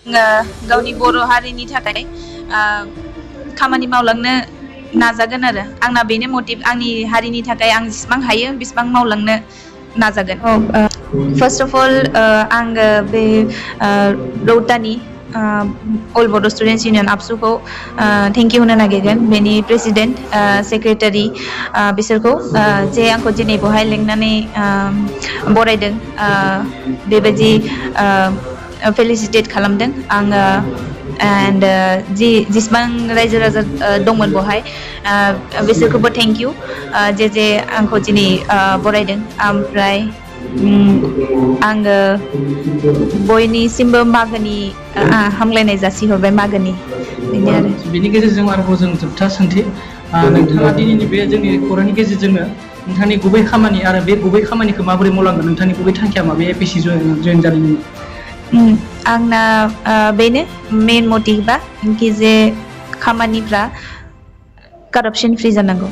गावनि बर' हारिनि थाखाय खामानि मावलांनो नाजागोन आरो आंना बेनो मटिभ आंनि हारिनि थाखाय आं जेसेबां हायो बेसेबां मावलांनो नाजागोन फार्स्ट अफ अल आङो बे रौतानि अल बड' स्टुडेन्टस इउनियन आबसुखौ थेंक इउ होनो नागिरगोन बेनि प्रेसिडेन्ट सेक्रेटारि बिसोरखौ जे आंखौ दिनै बेवहाय लिंनानै बरायदों बेबायदि फेलिसिटेट खालामदों आङो एन्ड जेसेबां रायजो राजा दंमोन बेवहाय बिसोरखौबो थेंक इउ जे आंखौ दिनै बरायदों ओमफ्राय आङो बयनिसिमबो मागोनि हामलायनाय जासिहरबाय मागोनि बेनो आरो बेनि गेजेरजों आरोबाव जों जोबथा सोंथि नोंथाङा दिनैनि बे जोंनि खौरांनि गेजेरजोंनो नोंथांनि गुबै खामानि आरो बे गुबै खामानिखौ माबोरै मावलांगोन नोंथांनि गुबै थांखिया माबे एपिसि जयेन जानायनि आंना बेनो मेन मटिभा कि जे खामानिफ्रा कारापसन फ्रि जानांगौ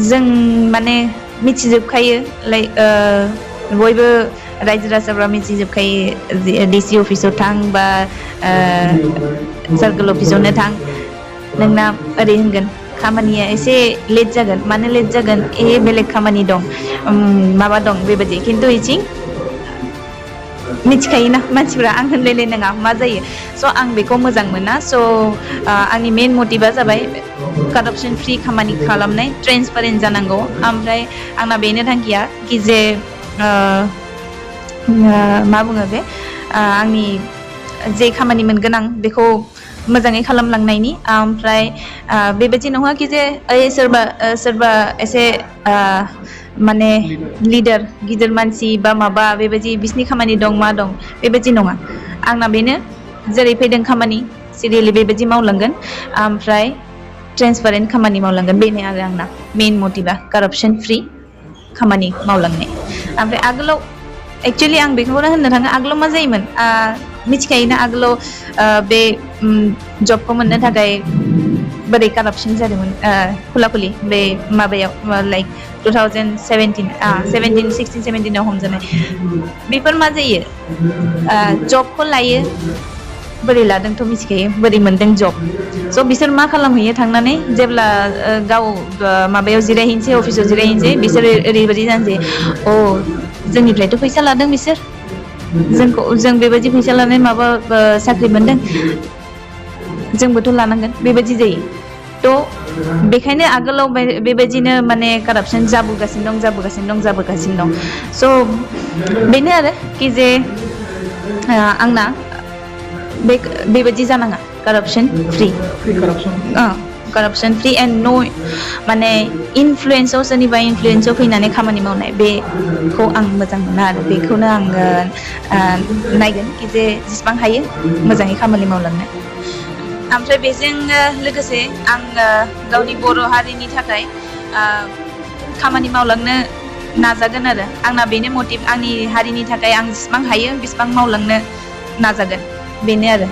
जों माने मिथिजोबखायो लाइक बयबो रायजो राजाफ्रा मिथिजोबखायो डिसि अफिसाव थां बा सार्कोल अफिसावनो थां नोंना ओरै होनगोन खामानिया एसे लेट जागोन मानो लेट जागोन बेलेग खामानि दं माबा दं बेबायदि खिन्थु इथिं मिथिखायोना मानसिफ्रा आं होनलायलायनाङा मा जायो स' आं बेखौ मोजां मोना स' आंनि मेन मटिभा जाबाय कारापसन फ्रि खामानि खालामनाय ट्रेन्सपारेन्ट जानांगौ ओमफ्राय आंना बेनो थांखिया कि जे मा बुङो बे आंनि जे खामानि मोनगोन आं बेखौ मोजाङै खालामलांनायनि ओमफ्राय बेबायदि नङा कि जे सोरबा एसे माने लिडार गिदिर मानसि बा माबा बेबायदि बिसिनि खामानि दं मा दं बेबायदि नङा आंना बेनो जेरै फैदों खामानि सिरियेलि बेबायदि मावलांगोन ओमफ्राय ट्रेन्सपारेन्ट खामानि मावलांगोन बेनो आरो आंना मेइन मटिभा कारापसन फ्रि खामानि मावलांनाय ओमफ्राय आगोलाव एक्सुवेलि आं बेखौनो होननो थाङो आगोलाव मा जायोमोन मिथिखायोना आगोलाव बे जबखौ मोननो थाखाय बोरै कारापसन जादोंमोन खुला खुलि बे माबायाव लाइक 2017 16 17 हमजानाय बेफोर मा जायो जबखौ लायो बोरै लादोंथ' मिथिखायो बोरै मोनदों जब स' बिसोर मा खालामहैयो थांनानै जेब्ला गाव माबायाव जिरायहैनोसै अफिसाव जिरायहैनोसै बिसोर ओरैबायदि जानोसै जोंनिफ्रायथ' फैसा लादों बिसोर जों बेबायदि फैसा लानाय माबा साख्रि मोनदों जोंबोथ' लानांगोन बेबायदि जायो थ' बेखायनो आगोलाव बेबायदिनो माने कारापसन जाबोगासिनो दं स' बेनो आरो कि जे आंना बेबायदि जानाङा corruption free corruption free and न' माने इनफ्लुयेन्सआव सोरनिबा इनफ्लुयेन्सआव फैनानै खामानि मावनाय बेखौ आं मोजां मोना आरो बेखौनो आङो नायगोन कि जे जेसेबां हायो मोजाङै खामानि मावलांनो ओमफ्राय बेजों लोगोसे आङो गावनि बर' हारिनि थाखाय खामानि मावलांनो नाजागोन आरो आंना बेनो मटिभ आंनि हारिनि थाखाय आं जेसेबां हायो बेसेबां मावलांनो नाजागोन बेनो आरो